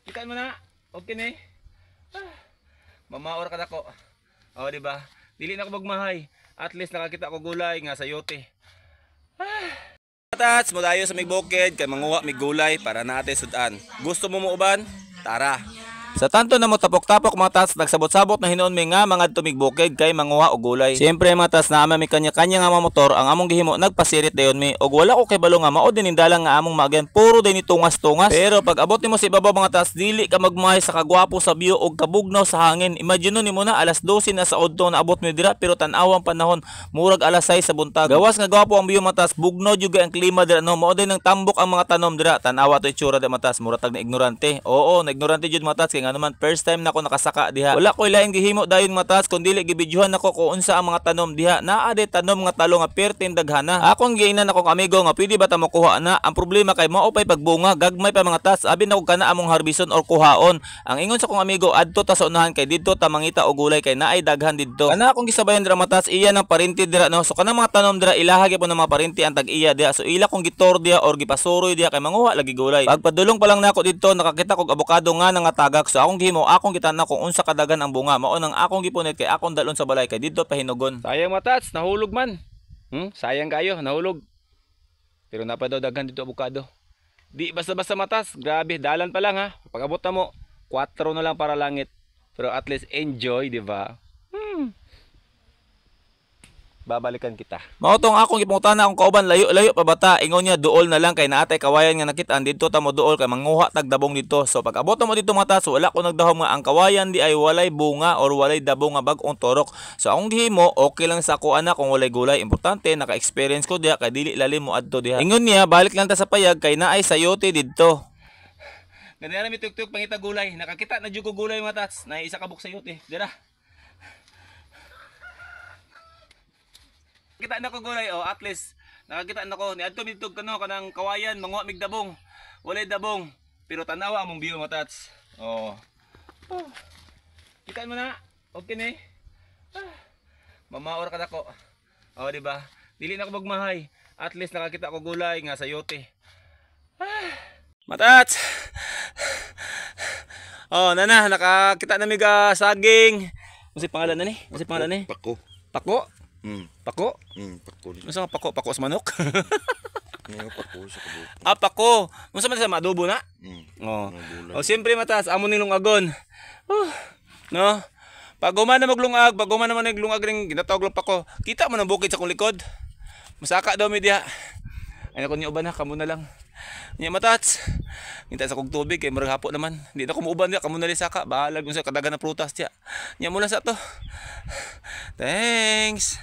Kita mo na. Okay ni. Ah, mamaor ka nako. Oh, di ba? Dili na ko magmahay. At least nakakita ko gulay nga sayote. Ah. Tats, mudayo sa mig bukid kay manguha mig gulay para natin sudan. Gusto mo muuban? Tara. Sa tanto na mo tapok-tapok, mga tats, nagsabot-sabot na hinuon mi nga mga tumig bukid kay manguha og gulay. Siyempre, mga tats, naa mi kanya-kanya nga mga motor, ang among gihimo nagpasirit dayon mi og wala ko kay balo nga mao din dalang nga among maagyan, puro din ni tungas-tungas. Pero pag abot nimo sa ibabaw, mga tats, dili ka magmahay sa kagwapo sa view og kabugnaw sa hangin. Imagine nimo na alas 12 na sa udto na abot mi dira, pero tan-awang panahon murag alas 6 sa buntag. Gawas nga gwapo ang view, mga tats, bugnaw jud ang klima dira, no. Mao din ang tambok ang mga tanom dira. Tan-awa to itsura dira, mga tats, mura tag na ignorante. Oo, na ignorante jud, mga tats, kay nga naman first time na ako nakasaka diha. Wala ko laing gihimo dayon, mga tats, kun dili gibidyuhan nako kung unsa ang mga tanom diha. Naa de tanom nga talo nga perting daghana. Akong giingnan akong amigo nga pwede ba ta mokuha na. Ang problema kay mao pay pagbunga, gagmay pa, mga tats. Abi na og kana among harbison or kuhaon. Ang ingon sa akong amigo, adto ta sa unahan kay didto ta mangita og gulay kay naay daghan didto. Kana akong gisabayan dira, mga tats, iya ng parinti dira, no. So kanang mga tanom dira ilaha gyapon ng mga parinti ang tag-iya diha. So ila kong gitor diha or gipasuroy diha kay manguha lagi gulay. Pagpadulong pa lang nako didto, nakakita kog abokado nga nangatagak. So akong gihimo, akong gitan-aw kung unsa kadagan ang bunga. Mao nang akong gipunit kay akong dalon sa balay kay didto pahinugon. Sayang, mga tats, nahulog man. Sayang kayo, nahulog. Pero napa daw daghan dito abokado. Di basta-basta, matas, grabe, dalan pa lang ha. Pag abot na mo, 4 na lang para langit. Pero at least enjoy, di ba? Babalikan kita. Mao tong akong gipangutana akong kauban, layo-layo pa bata. Ingon niya duol na lang kay naatay kawayan nga nakitaan didto ta mo duol kay manguha tag dabong didto. So pag abot mo didto, mga tats, wala ko nagdahom nga ang kawayan di ay walay bunga or walay dabong nga bag-ong torok. So akong gihimo, okay lang sa ako ana kung walay gulay. Importante naka-experience ko diha kay dili lalim mo adto diha. Ingon niya balik lang ta sa payag kay naay sayote didto. Ganyan na mi tuk-tuk pangita gulay. Nakakita na jud ko gulay, mga tats. Na isa ka buk sayote. Dira. Kita na ko gulay, oh, at least nakakita na ko ni adto midtog kano kanang kawayan manguha mig dabong. Walay dabong pero tanawa among view, mga tats. Oh. Oh. Kita mo na. Okay ni. Ah. Mamaor ka nako. Oh, di ba? Dili na ko magmahay. At least nakakita ko gulay nga sayote. Ah. Matats. Oh, nana, nakakita na mig saging. Unsa pangalan na ni? Unsa pangalan ni? Pako. Pako? Pako? Pako. Unsa nga pako? Pako sa manok? Ngayon pako sa kabuk. Ah, pako. Unsa man sa adobo na? Oh. Mga Oh, siyempre, matas, amo ning lungagon. Oh, no? Pag human na maglungag, pag human naman naglungag ring ginatawag lang pako. Kita mo ng bukid sa kong likod. Masaka daw mi diha. Ay nako niyo uban na, kamo na lang. Nya, matats. Hinta sa kog tubig kay murag hapo naman. Hindi na ko muuban diha, kamo na li saka. Bahalag unsa kadagan na prutas diha. Nya mo lang sa to. Thanks.